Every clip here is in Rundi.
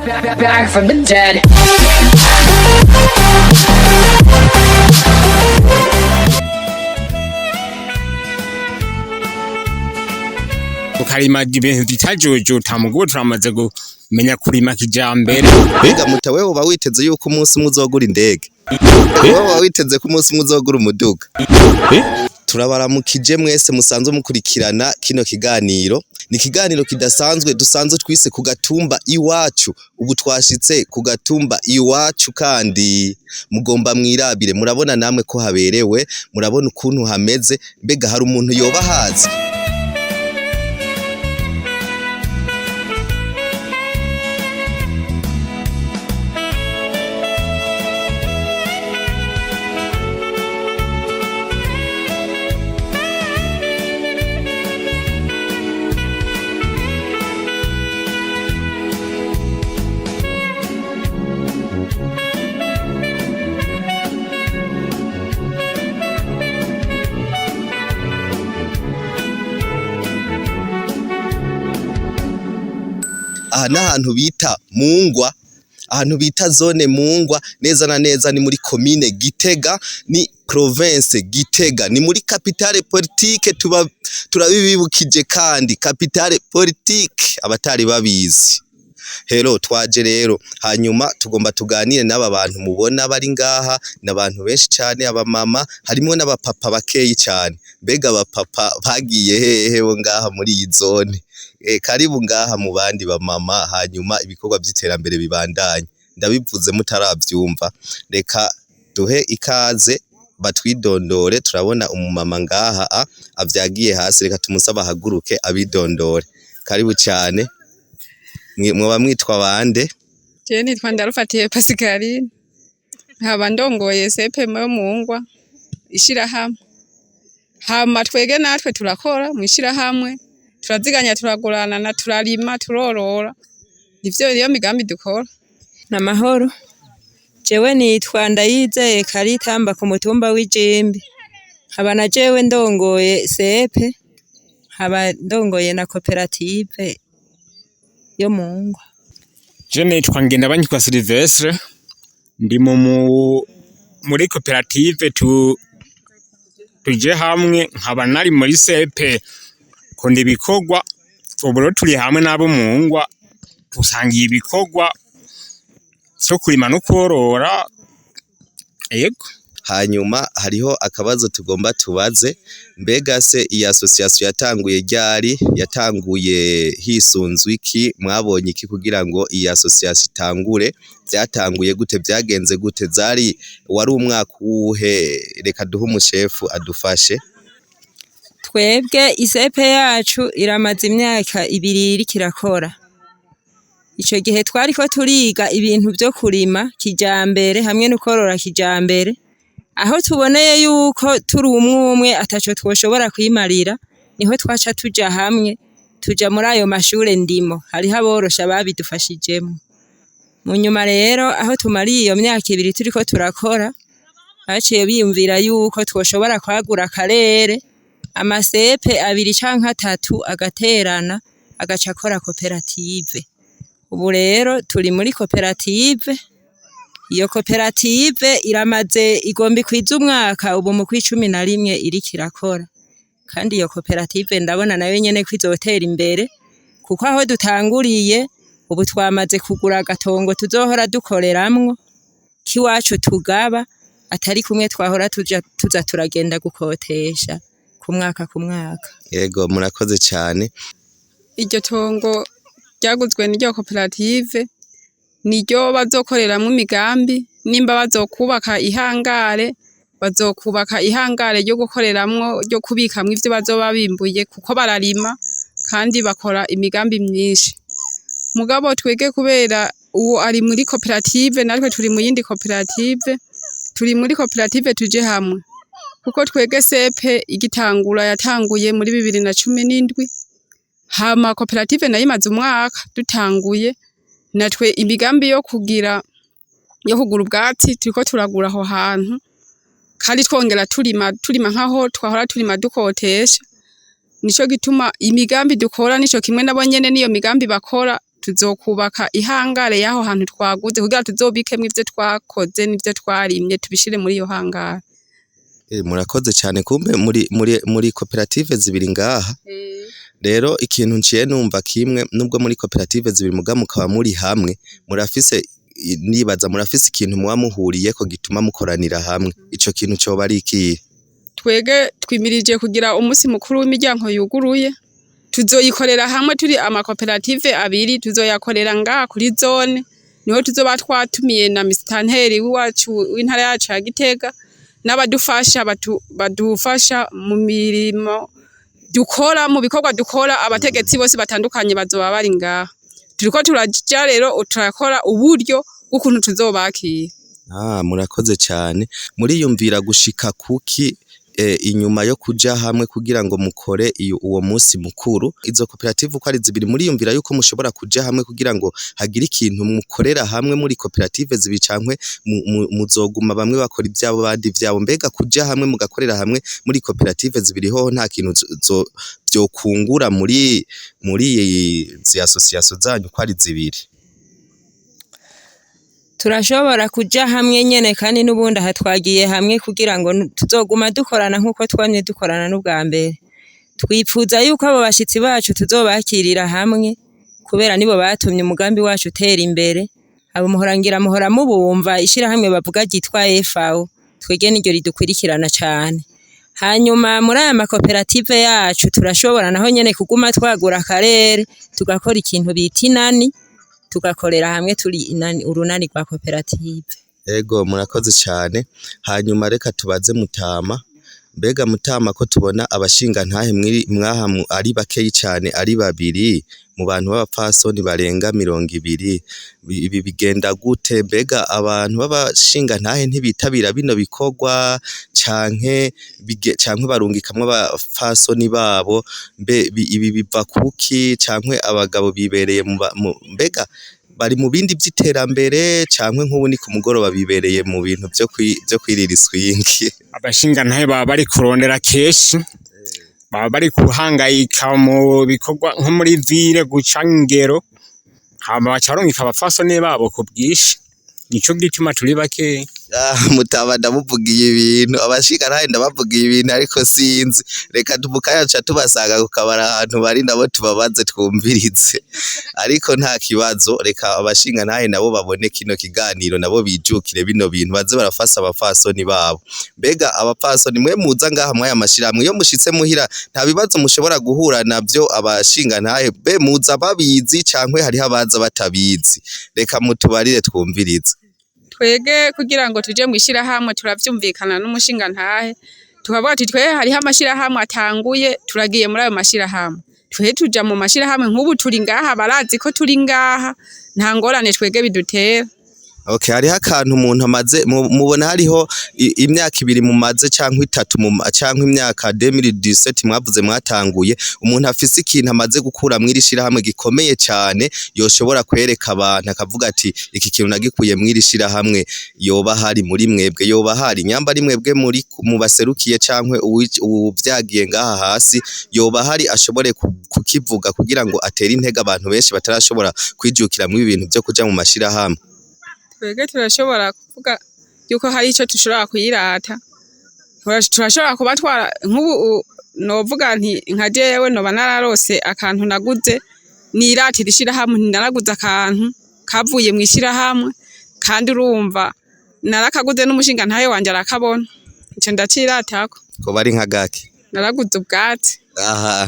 Back from the dead. Tukarima ibintu bitajujuta, mugubu turamaze kumenya kurima kijambere. Mbega muta, wewe uba witeze yuko umunsi umwe uzogura indege? Wewe uba witeze ko umunsi umwe uzogura umuduga? Turabaramukije mwese musanzwe mukurikirana kino kiganiro. Ni ikiganiro kidasanzwe dusanzwe twise ku gatumba iwacu. Ubu twashitse ku gatumba iwacu, kandi mugomba mwirabire, murabona namwe ko haberewe, murabona ukuntu hameze. Mbega hari umuntu yoba hazi? Aha n'ahantu bita Mungwa, ahantu bita zone Mungwa, neza na neza ni muri komine Gitega, ni province Gitega, ni muri capitale politique. Tuba turabibibukije kandi capitale politique abatari babizi. Hero twaje rero, hanyuma tugomba tuganire n'aba bantu mubona bari ngaha. N'abantu benshi cane, abamama, harimwo n'abapapa bakeyi cane. Mbega abapapa bagiye hehe bo ngaha muri iyi zone? Karibu ngaha mu bandi bamama, hanyuma ibikorwa vy'iterambere bibandanye. Ndabivuze mutaravyumva, reka duhe ikaze batwidondore. Turabona umumama ngaha avyagiye hasi, reka tumusabe ahaguruke abidondore. Karibu cane. Mwoba mwitwa bande? Jewe nitwa Ndarufatiye Pascaline, nkaba ndongoye CPM yo Mungwa, ishirahamwe. Hama twege natwe turakora mw'ishirahamwe, turaziganya, turaguranana, turarima, turorora. Ivyo niyo migambi dukora. Namahoro. Jewe nitwa Ndayizeye Karitamba ku mutumba w'Ijimbi. Nkaba na jewe ndongoye sepe, nkaba ndongoye na koperative yo Mungwa. Je nitwa Ngendabanyikwa Silvestre, ndi muri koperative tuje hamwe, nkaba nari muri sepe kunda ibikorwa. Ubu rero turi hamwe n'abo Mungwa, dusangiye ibikorwa vyo kurima no kworora, yego. Hanyuma hariho akabazo tugomba tubaze. Mbega se iyi association yatanguye ryari? Yatanguye hisunzwe iki? Mwabonye iki kugira ngo iyi association itangure? Vyatanguye gute? Vyagenze gute? Zari wari umwaka uwuhe? Reka duhe umushefu adufashe. Twebwe isepe yacu iramaze imyaka 2 iriko irakora. Ico gihe twariko turiga ibintu vyo kurima kijambere hamwe no korora kijambere, aho tuboneye yuko turi umwe umwe ataco twoshobora kwimarira, niho twaca tuja hamwe, tuja muri ayo mashure ndimo, hariho aborosha babidufashijemwo. Mu nyuma rero aho tumariye iyo myaka 2 turiko turakora, baciye biyumvira yuko twoshobora kwagura akarere, amasepe 2 canke 3 agaterana, agaca akora koperative. Ubu rero turi muri koperative. Iyo koperative iramaze igomba ikwize umwaka ubu mu kw'icumi na rimwe iriko irakora. Kandi iyo koperative ndabona nayo nyene ko izotera imbere, kuko aho dutanguriye ubu twamaze kugura agatongo tuzohora dukoreramwo k'iwacu tugaba, atari kumwe twahora tuja tuza turagenda gukotesha ku mwaka ku mwaka. Yego, murakoze cane. Iryo tongo ryaguzwe n'iryo koperative, niryo bazokoreramwo imigambi. Nimba bazokubaka ihangare, bazokubaka ihangare ryo gukoreramwo, ryo kubikamwo ivyo bazoba bimbuye, kuko bararima kandi bakora imigambi myinshi. Mugabo twege kubera uwo ari muri koperative, natwe turi mu yindi koperative, turi muri koperative tuje hamwe. Kuko twege sepe igitangura yatanguye muri 2017, hama koperative nayo imaze umwaka dutanguye. Natwe imigambi yo kugira yo kugura ubwatsi turiko turagura aho hantu, kandi twongera turima, turima nkaho twahora turima dukotesha. Nico gituma imigambi dukora nico kimwe nabo nyene, niyo migambi bakora. Tuzokubaka ihangare y'aho hantu twaguze kugira tuzobikemwo ivyo twakoze n'ivyo twarimye, tubishire muri iyo hangare. Murakoze cane, kumbe muri koperative zibiri ngaha. Rero ikintu nciye numva kimwe, nubwo muri koperative zibiri muga mukaba muri hamwe, murafise, nibaza murafise ikintu muba muhuriyeko gituma mukoranira hamwe. Ico kintu coba ari ikihe? Twege twimirije kugira umunsi mukuru w'imiryango yuguruye. Tuzoyikorera hamwe turi amakoperative abiri, tuzoyakorera ngaha kuri zone, niho tuzoba twatumiye na misitanteri w'iwacu w'intara yacu ya Gitega n'abadufasha badufasha mu mirimo dukora, mu bikorwa dukora. Abategetsi bose batandukanye bazoba bari ngaha. Turiko turaja rero turakora uburyo bw'ukuntu tuzobakira. Ah, murakoze cane. Muriyumvira gushika kuki inyuma yo kuja hamwe kugira ngo mukore iyo uwo musi mukuru? Izo koperative uko ari zibiri, muriyumvira yuko mushobora kuja hamwe kugira ngo hagire ikintu mukorera hamwe muri koperative zibiri, cankwe muzoguma bamwe bakora ivyabo, abandi ivyabo? Mbega kuja hamwe mugakorera hamwe muri koperative zibiri hoho nta kintu vyokungura muri izi association zanyu uko ari zibiri? Turashobora kuja hamwe nyene, kandi n'ubundi aha twagiye hamwe kugira ngo tuzoguma dukorana nk'uko twamye dukorana n'ubwa mbere. Twipfuza yuko abo bashitsi bacu tuzobakirira hamwe, kubera nibo batumye umugambi wacu utera imbere. Abo muhorangira muhora mubumva, ishirahamwe bavuga ryitwa FAO, twege niryo ridukwirikirana cane. Hanyuma muri aya makoperative yacu turashobora naho nyene kuguma twagura akarere, tugakora ikintu bita inani, tugakorera hamwe turi inani, urunani rwa koperative. Ego, murakoze cane. Hanyuma reka tubaze Mutama. Mbega Mutama, ko tubona abashingantahe mwaha ari bakeyi cane, ari babiri mu bantu b'abapfasoni barenga 20, ibi bigenda gute? Mbega abantu b'abashingantahe ntibitabira bino bikorwa, canke barungikamwo abapfasoni babo? Mbe ibi biva kuki? Canke abagabo bibereye mbega bari mu bindi vy'iterambere, canke nk'ubu ni ku mugoroba bibereye mu bintu vyo kwirira iswingi? Abashingantahe baba bari kurondera keshi, baba bari kuhangayika mu bikorwa nko muri ville guca ingero, hama baca barungika abapfasoni babo ku bwinshi. Nico gituma turi bakeya. Ah, Mutama ndamuvugiye ibintu, abashingantahe ndabavugiye ibintu, ariko sinzi, reka mukanya tuca tubasanga ku kabara ahantu bari, nabo tubabaze twumvirize. Ariko nta kibazo, reka abashingantahe nabo babone kino kiganiro, nabo bijukire bino bintu, baze barafasha abapfasoni babo. Mbega abapfasoni mwe muza ngaha mwaya mashirahamwe, iyo mushitse muhira nta bibazo mushobora guhura navyo abashingantahe? Be muza babizi, cankwe hariho abaza batabizi? Reka mutubarire twumvirize. Twege kugira ngo tuje mw'ishirahamwe turavyumvikana n'umushingantahe, tukavuga ati twe hariho amashirahamwe atanguye, turagiye muri ayo mashirahamwe. Twe tuja mu mashirahamwe, nk'ubu turi ngaha, barazi ko turi ngaha, nta ngorane twege bidutera. Okay, hariho akantu umuntu amaze mubona hariho imyaka 2 mumaze, canke 3, canke imyaka 2017 mwavuze mwatanguye. Umuntu afise ikintu amaze gukura mw'iri shirahamwe gikomeye cane yoshobora kwereka abantu, akavuga ati iki kintu nagikuye mw'iri shirahamwe, yoba hari muri mwebwe? Yoba hari nyamba ari mwebwe muri mubaserukiye, canke uwuvyagiye ngaha hasi, yoba hari ashobore kukivuga kugira ngo atere intege abantu benshi batarashobora kwijukira mw'ibi bintu vyo kuja mu mashirahamwe? Twebwe turashobora kuvuga yuko hari ico dushobora kuyirata. Turashobora kuba twara nk'ubu novuga nti nka jewe noba nararose akantu naguze niratira ishirahamwe, naraguze akantu kavuye mw'ishirahamwe, kandi urumva narakaguze n'umushingantahe wanje arakabona, ico ndaciratako. Ko bari nka gake? Naraguze ubwatsi. Aha,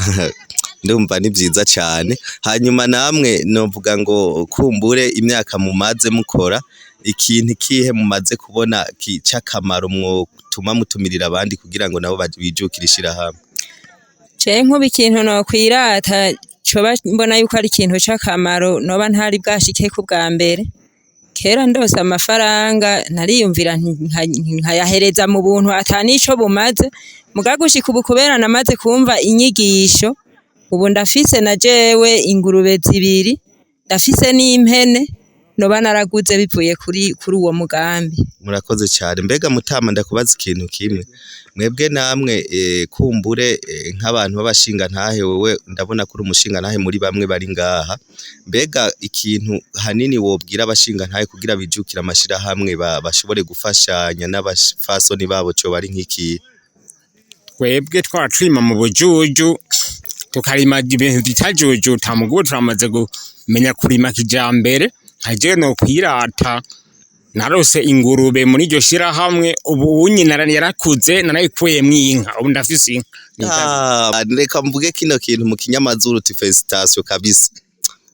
ndumva ni vyiza cane. Hanyuma namwe novuga ngo kumbure imyaka mumaze mukora, ikintu kihe mumaze kubona c'akamaro mwotuma mutumirira abandi kugira ngo nabo bijukire ishirahamwe? Je nkubu ikintu nokwirata coba mbona yuko ari ikintu c'akamaro noba ntari bwashikeko ubwa mbere. Kera ndose amafaranga nariyumvira nkayahereza mu buntu ata nico bumaze, muga gushika ubu kubera namaze kumva inyigisho, ubu ndafise na jewe ingurube zibiri, ndafise n'impene. noba naraguze bivuye kuri uwo mugambi. Murakoze cyane. Mbega mutama, ndakubaza ikintu kimwe. Mwebwe namwe kumbure nk'abantu b'abashinga ntahe, wewe ndabona kuri umushinga ntahe muri bamwe bari ngaha. Mbega ikintu hanini wobwira abashinga ntahe kugira bijukire amashirahamwe bashobore gufashanya n'abafasoni babo co bari nk'iki? Twebwe twara turima mu bujuju, tukarima ibintu bitajujuta, mugubu turamaze kumenya kurima kijambere. Nka jewe nokwirata narose ingurube muri iryo shirahamwe, ubu unyi yarakuze, narayikuyemwo inka, ubu ndafise inka. Ah, reka mvuge kino kintu mu kinyamazuru uti félicitations kabisa.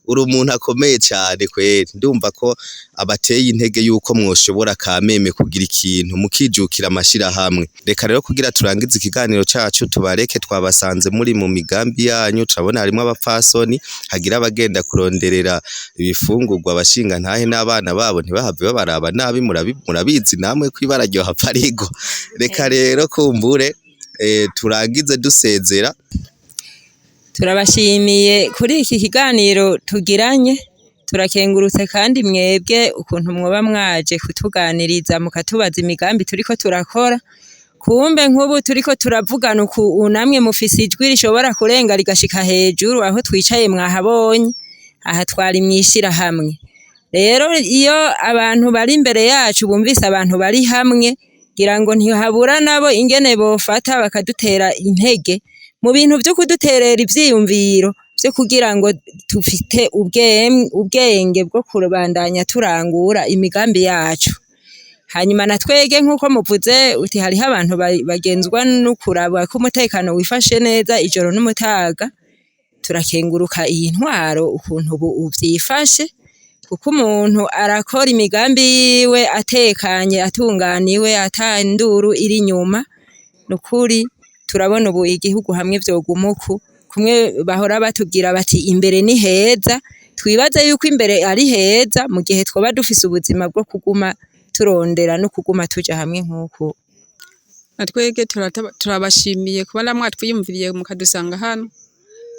Uri umuntu akomeye cyane kweri. Ndumva ko abateye intege yuko mwoshobora kameme kugira ikintu mukijukira amashirahamwe. Reka rero kugira turangize ikiganiro cacu tubareke, twabasanze muri mu migambi yanyu, turabona harimwo abapfasoni hagira abagenda kuronderera ibifungurwa abashinga ntahe n'abana babo ntibahave babaraba nabi. Murabizi namwe ko ibara ryohava rigwa. Reka rero kumbure turangize dusezera. Turabashimiye kuri iki kiganiro tugiranye, turakengurutse kandi mwebwe ukuntu mwoba mwaje kutuganiriza mukatubaza imigambi turiko turakora. Kumbe nk'ubu turiko turavugana uku, namwe mufise ijwi rishobora kurenga rigashika hejuru aho twicaye mwahabonye, aha twari mw'ishirahamwe. Rero iyo abantu bari imbere yacu bumvise abantu bari hamwe, ngira ngo ntihabura nabo ingene bofata bakadutera intege mu bintu vyo kuduterera ivyiyumviro vyo kugira ngo dufite ubwenge bwo kubandanya turangura imigambi yacu. Hanyuma na twege nk'uko muvuze uti hariho abantu bagenzwa no kuraba ko umutekano wifashe neza ijoro n'umutaga, turakenguruka iyi ntwaro ukuntu ubu uvyifashe, kuko umuntu arakora imigambi yiwe atekanye, atunganiwe, ata nduru iri inyuma. Nukuri turabona ubu igihugu hamwe vyoguma uku, kumwe bahora batubwira bati imbere ni heza, twibaze yuko imbere ari heza mu gihe twoba dufise ubuzima bwo kuguma turondera no kuguma tuja hamwe nk'uku. Na twebwe turabashimiye kuba mwatwiyumviriye mukadusanga hano.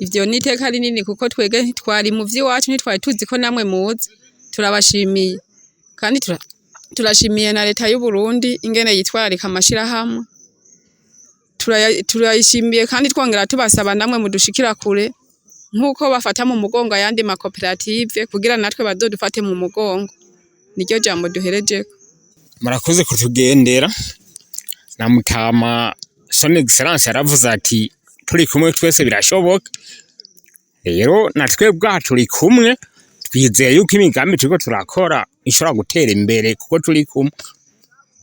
Ivyo ni iteka rinini kuko twebwe ntitwari mu vy'iwacu, ntitwari tuzi ko namwe muza. Turabashimiye kandi turashimiye na leta y'u Burundi ingene yitwararika amashirahamwe. Turayishimiye kandi twongera tubasaba namwe mudushikira kure nk'uko bafata mu mugongo ayandi makoperative kugira natwe bazodufate mu mugongo. Niryo jambo duherejeko. Murakoze kutugendera. Na mutama son excellence yaravuze ati turi kumwe twese birashoboka. Rero na twebwe aha turi kumwe, twizeye yuko imigambi turiko turakora ishobora gutera imbere kuko turi kumwe.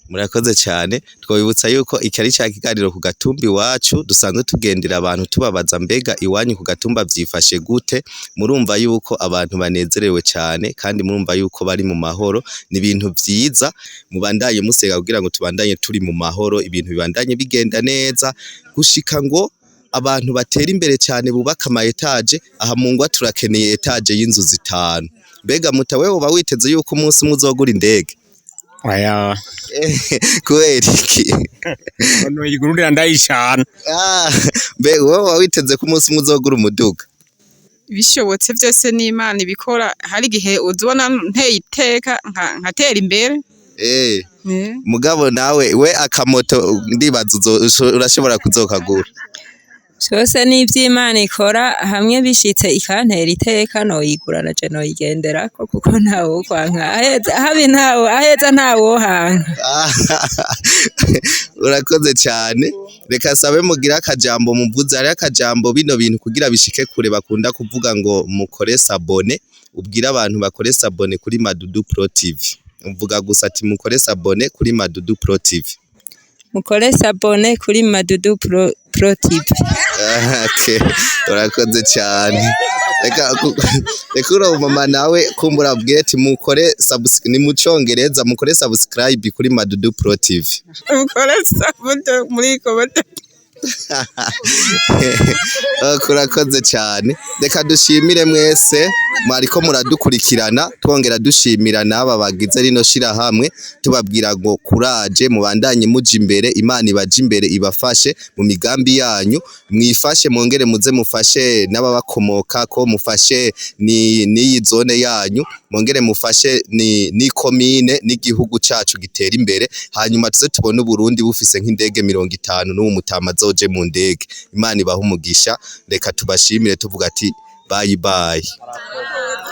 Murakoze cyane. Twabibutsa yuko iki ari ca kiganiro ku gatumba iwacu, dusanzwe tugendera abantu tubabaza mbega iwanyu ku gatumba vyifashe gute. Murumva yuko abantu banezerewe cyane kandi murumva yuko bari mu mahoro. Ni ibintu vyiza, mubandanye musega kugira ngo tubandanye turi mu mahoro, ibintu bibandanye bigenda neza gushika ngo abantu batera imbere cyane, bubaka ama étages. Aha mu ngwa turakeneye étage y'inzu 5. Mbega muta, wewe uba witeze yuko umunsi umwe uzogura indege? Oya. Kubera iki? Noyigurira ndayicana. Ah, mbe wowe uba witeze ko umunsi umwe uzogura umuduga? Bishobotse vyose n'Imana ibikora, hari igihe uzobona nteye iteka nkatera imbere. Mugabo nawe we akamoto ndibaza urashobora kuzokagura. Vyose n'ivy'Imana ikora, hamwe bishitse ikantera iteka noyigura naje noyigenderako kuko ntawokwanka aheza habi ntawo aheza ntawohanka. Urakoze cyane. Reka sabe mugire akajambo muvuze. Hariho akajambo bino bintu kugira bishike kure bakunda kuvuga ngo mukore s'abonner. Ubwire abantu bakore s'abonner kuri Madudu Pro TV. Uvuga gusa ati mukore s'abonner kuri Madudu Pro TV. Mukore s'abonner kuri Madudu Pro TV. Okay, urakoze cyane. Reka uriya mama nawe kumbura abwire ati mukore ni mu congereza, mukore subscribe kuri Madudu Pro TV. Mukore s'abonner muri kobote. Kurakoze cyane. Reka dushimire mwese mwariko muradukurikirana, twongera dushimira n'aba bagize rino shirahamwe, tubabwira ngo kuraje, mubandanye muja imbere, Imana ibaje imbere, ibafashe mu migambi yanyu, mwifashe, mwongere muze mufashe n'ababakomokako, mufashe ni n'iyi zone yanyu, mwongere mufashe ni n'ikomine n'igihugu cacu gitera imbere. Hanyuma tuze tubone Uburundi bufise nk'indege 50 n'uwo mutama azoje mu ndege. Imana ibahe umugisha. Reka tubashimire tuvuga ati bye bye.